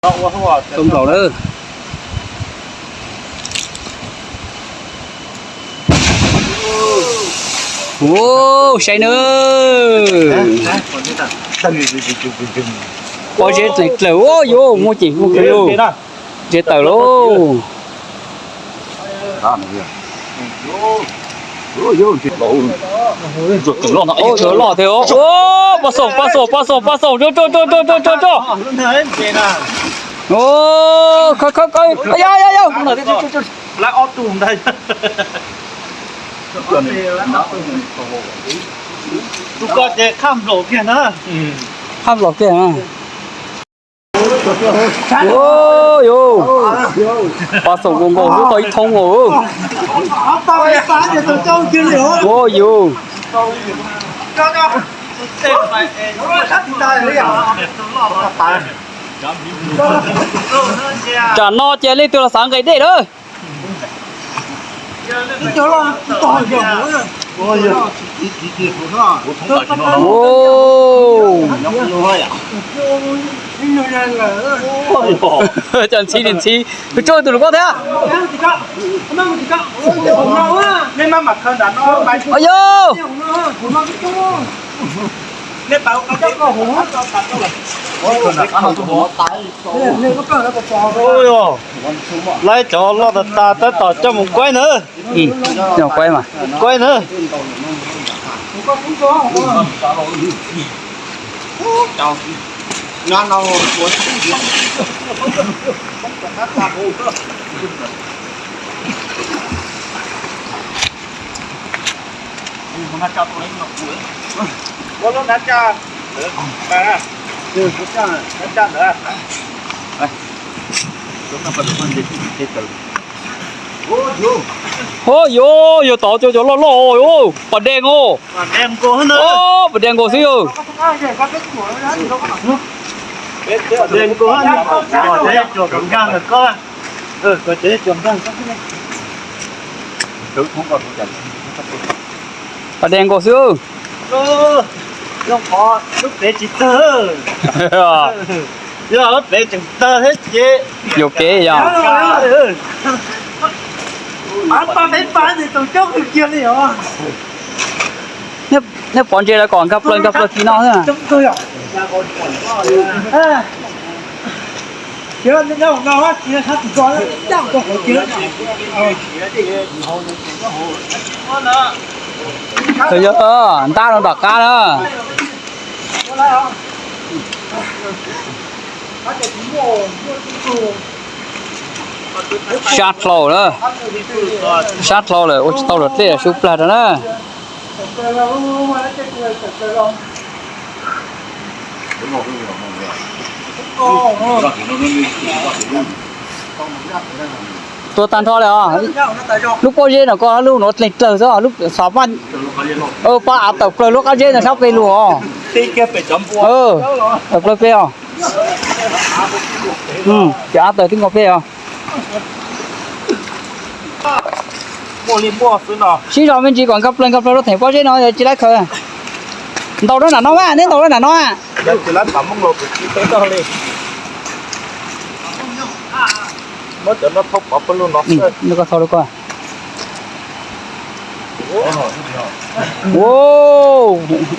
Tau nplaum lawm. Ua, saib nawb. Pob zeb dlawg dlawg, ua yuav muaj ceem muaj kawg lauj. Zeb tawm lauj. Ua, loj thiab os. Ua, pab xoom, pab xoom, pab xoom, pab xoom, tso, tso, tso, tso, tso, tso. Ua, khawb, khawb, khawb, yog, yog, yog. Tus ko ces khaj nplaum kiag na. Khaj nplaum kiag na. Ua, yus, pab xoom nkaus nkaus xwb tau ib thoob nkaus. Ua, yus. Tsam no ces leej twg los xav nqes dej lawm. Cov ntxhib li ntxhib, tus tsuag tus lus koj thiab. Yog. Laib cov loj tas tas tab tom coj mus kuaib na. Kuaib na. Hos yus, yog tod cov loj loj, pas dej os. Pas dej nkaus xwb yog. Pas dej nkaus xwb. Lub pev tsis tawg. Yog lub pev tseem tawg thiab ces yuav kev yog. Nej pov ntses lawv kom nkag plaws nkag plaws kis no xwb. Yog ntab rau nram qab na. Sab dlhau na, sab dlhau lawm ua tsis tau luag dlej sub plag rau na. Tua tag nrho li os. Lub pob zeb no koj lub nuav dleeg dlawg xwb, lub xav pab, pab av tawm plaws lub qab zeb no sab pem lug os. Tawm plaws pem os. Ces av tawm twb nkaus pem os. Sib zog me ntsis kom nkag plaws nkag plaws rau theem pob zeb no tsis laib khaws. Ntaus rau nram no mas, neb ntaus rau nram no.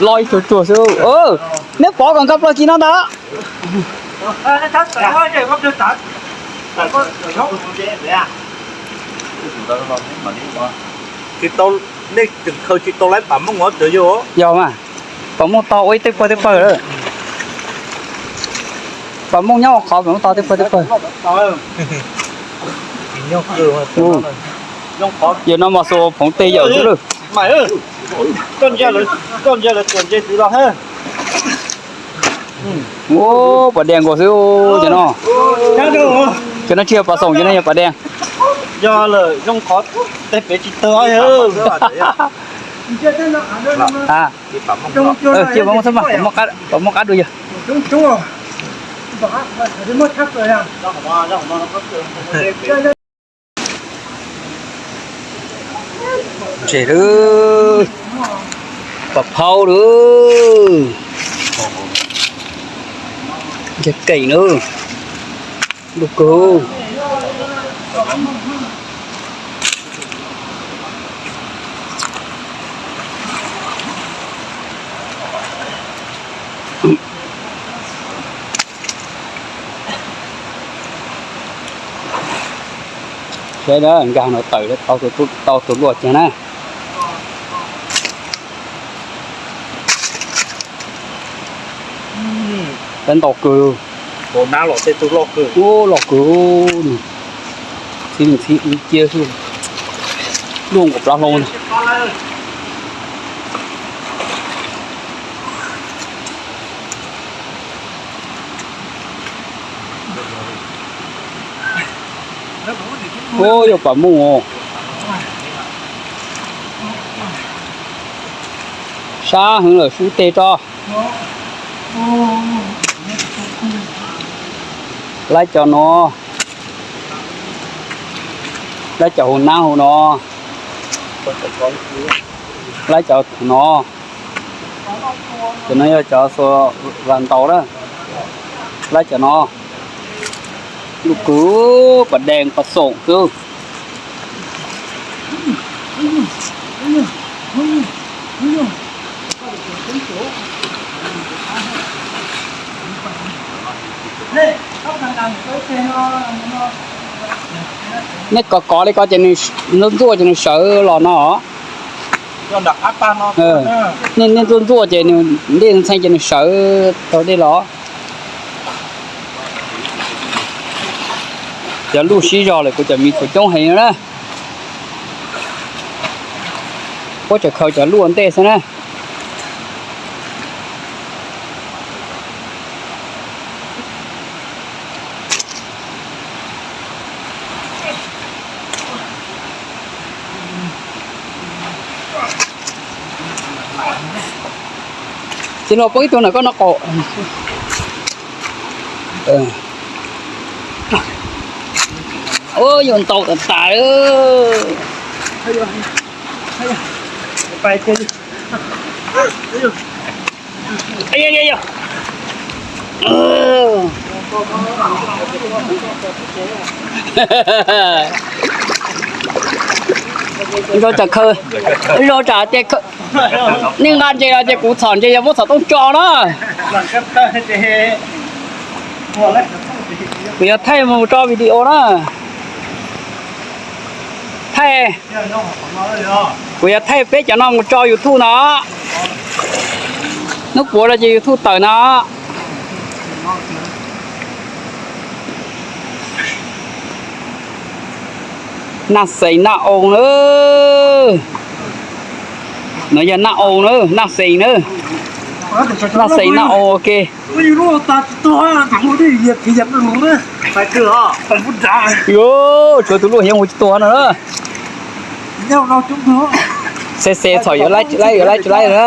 Loj ib tsuag tsuag xwb. Neb pov kom nkag plaws kis no ntag. Tsis tau, nej tseem khaws tsis tau laib pam mooj os, cov yog. Yog mas, pam mooj tau ua ib tej pawg tej pawg lawm. Pam mooj nyob ua qhov pam mooj tau tej pawg tej pawg. Yog no mas xu phoov teg yawm xwb lawm. Ua, pas dej nkaus xwb cov no. Cov no tsis yog pas xoom, cov no yog pas dej. Yog lawm, zoo qhov tej pem tsis tawg. Cia pam mooj xwb mas, pam mooj qab dua yawg. Ntses lawm, pas phauj lawm, ntses keem lawm. Lub kawg. Saib na, nkag no tawm tau tus luaj cag na. Tab ntau kawg. Loj kawg. Txhib ntxhib ib cia xwb. Luaj nkaus plaub hlau. Ub, yog pas muj os. Sab heev lawm, sub teg tso. Laib cov no, laib cov hauv nab hauv no, laib cov no. Cov no yog cov xuas vas ntaus na. Laib cov no. Lub kawg, pas dees pas xoom xwb. Nej kov kov li ko ces nws ntxuaj ntxuaj ces nws sawv los no. Nej, nej ntxuaj ntxuaj ces nws ntej ntxhee ces nws sawv tau dej los. Cov luaj sib zog lawm, kuv cov miv txhuv coob heev na. Puab tseem khaws cov luaj ntej xwb na. Tsis los poob ib tug ntawm koj no qaum. Ua yuav ntau tas tas. Zoo tsam khaws, zoo tsam tias nej nqa ntses los ces kuv txhom ntses yog muab xov tooj tso na. Kuv yog thaij mus tso video na. Thaij, kuv yog thaij peb cov no mus tso YouTube no. Hnub puav no ces YouTube tawm no. Naj xees naj oo na. No yog naj oo na, naj xees na. Naj xees naj oo ua ke. Yuav tshuav tus luaj hiav mus tsis tuag no na. Xes xes txhom yuav laib tsis laib, yuav laib tsis laib na.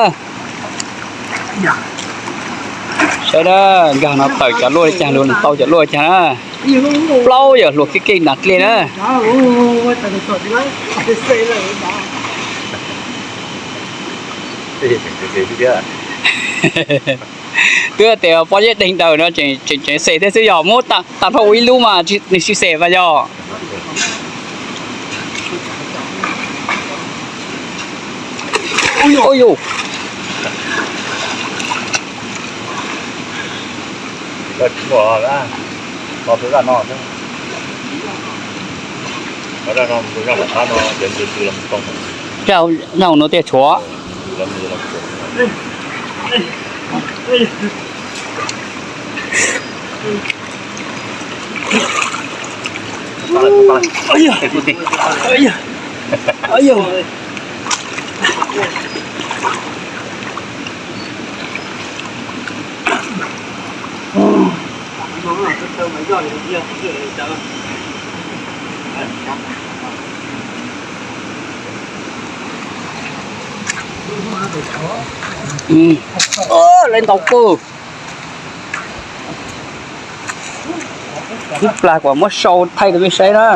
Saib na, nkag no tawm cov luaj li cas, luag tau cov luaj li cas na. Plaub yog hluas kev keej nas dlej na. Twb tias pob zeb deeg daws no tseem tseem xes thiab xwb, yog muab tag nrho ua ib lub mas nws tsis xes mas yog. Ub yus. Zaj no tias tshuav. Lawv ntaus pw. Ib plag kuv muab sau thaij rau peb saib na.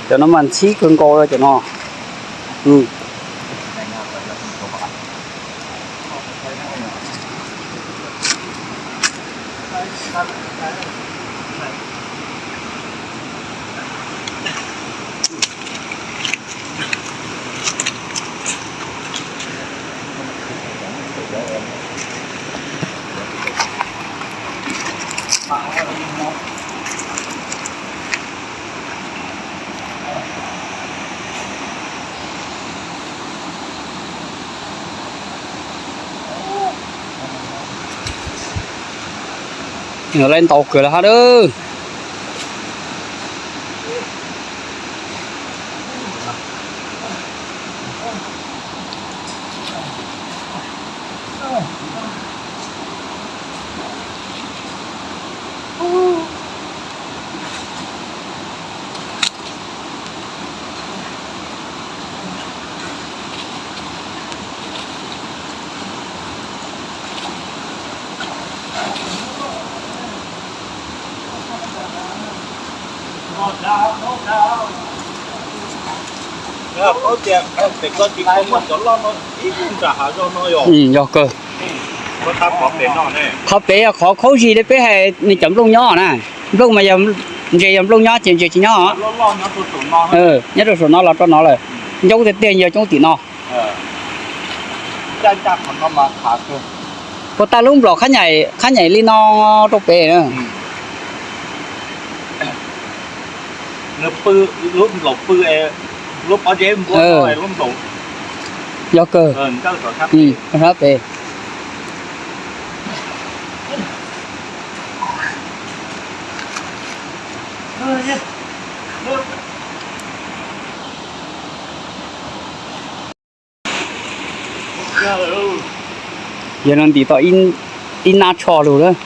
Cov no mas ntxhib kawg nkaus cov no. Mm. Laij ntau kawg lawm hab lauj. Paub tias pem ko tsis muaj cov loj no ib tug nram hav zoov no yog. Yog kawg. Qhov pem yog qhov khaub zig li peb hais, nws cov nplooj nyob na. Nplooj mas yog, ntses yog nplooj nyob ces ntses tsis nyob. Nyob rau saum no los rau no lawm. Ncoob tiag tiag yog coob tim no. Puas tag lub nplaum khab nyaim li no rau pem na. Lub nplaum pw, lub pob zeb npua, lub nplaum. Yog kawg. Sab pem. Yog no ntim tau ib nab tsho lug lawm.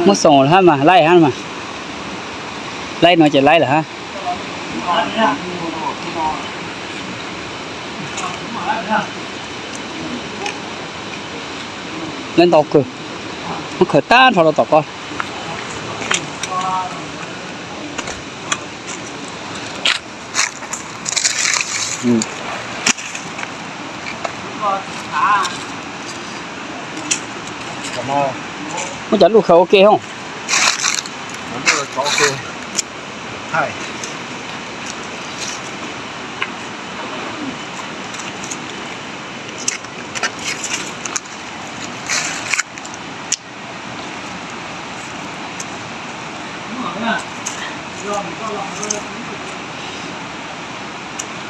Muab xoom hab mas laij hab mas. Laij no ces laij lawm hab. Laij ntau kawg. Muab khaws tag nrho rau tom ko. Muab cov luj khaws ua ke hos.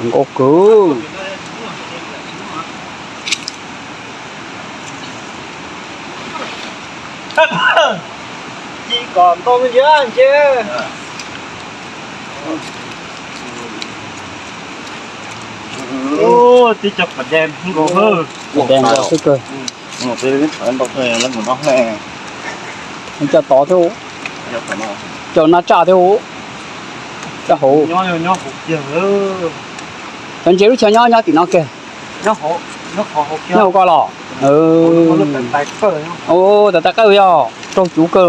Nkauj kawg. Ci kom ntoo ntsia ntsia. Tib co qhov dej nkaus, qhov dej nkaus xwb kawg. Cov tod thiab, cov nab tsaj thiab, cov hauv. Cov ntses lub chaw nyob nyob tim no kiag. Nyob hauv ko los? Ua, tas tas qawj yog raug cuv kawg.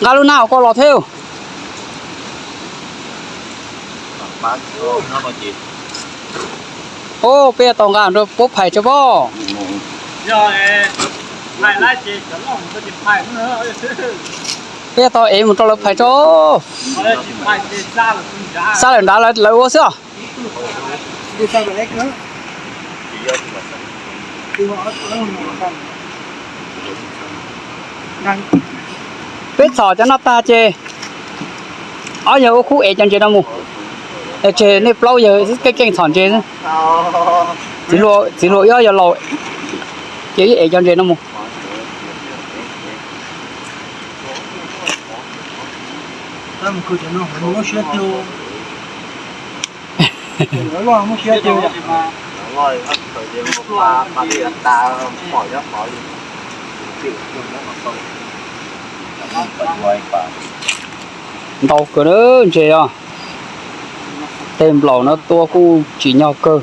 Nqa lub nab hauv ko los thiab. Ub, peb tau nqa rau puab phais tso pob. Peb tau ev mus rau lawv phais tso. Xa lawm nrad lawv ua xwb os. Peb txhom cov no tag ces Ob yawg ua khub ev cov ntses no mus. Tseg nej plaub yawg keej keej txhom ntses xwb. Txiv hluas ib ob yawg laus ces wb ev cov ntses no mus. Ntau kawg na ntses os. Tej nplaum no tua kuj tsim nyog kawg.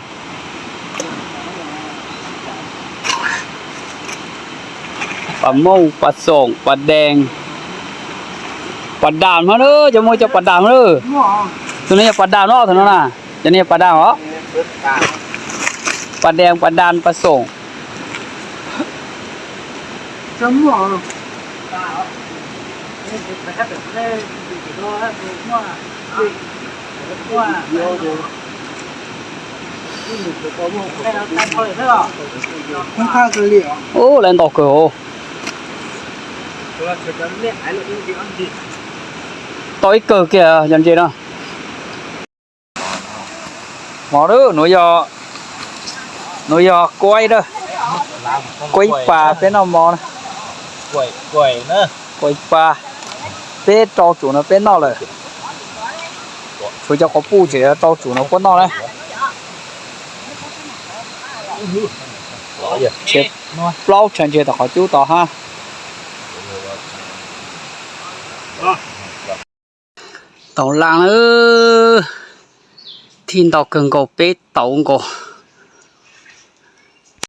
Pas mooj, pas xoom, pas dees, pas dam hmab na, cov muaj cov pas dam hmab na. Tus no yog pas dam no, tus no na, cov no yog pas dam os. Pas dees, pas dam, pas xoom. Ub, lawv ntau kawg os. Tau ib kawg kiag cov ntses no. Mov, nuav yog kuaib, kuaib pas peb noj mov na. Kuaib pas, peb rau tsum no peb noj lawm. Tshuav cov quas puj tseem rau tsum no puab noj na. Plaub tshaj ntses tom qhov cub tod hab. Tau laj na, thij ntau kawg nkaus, peb tauv nkaus.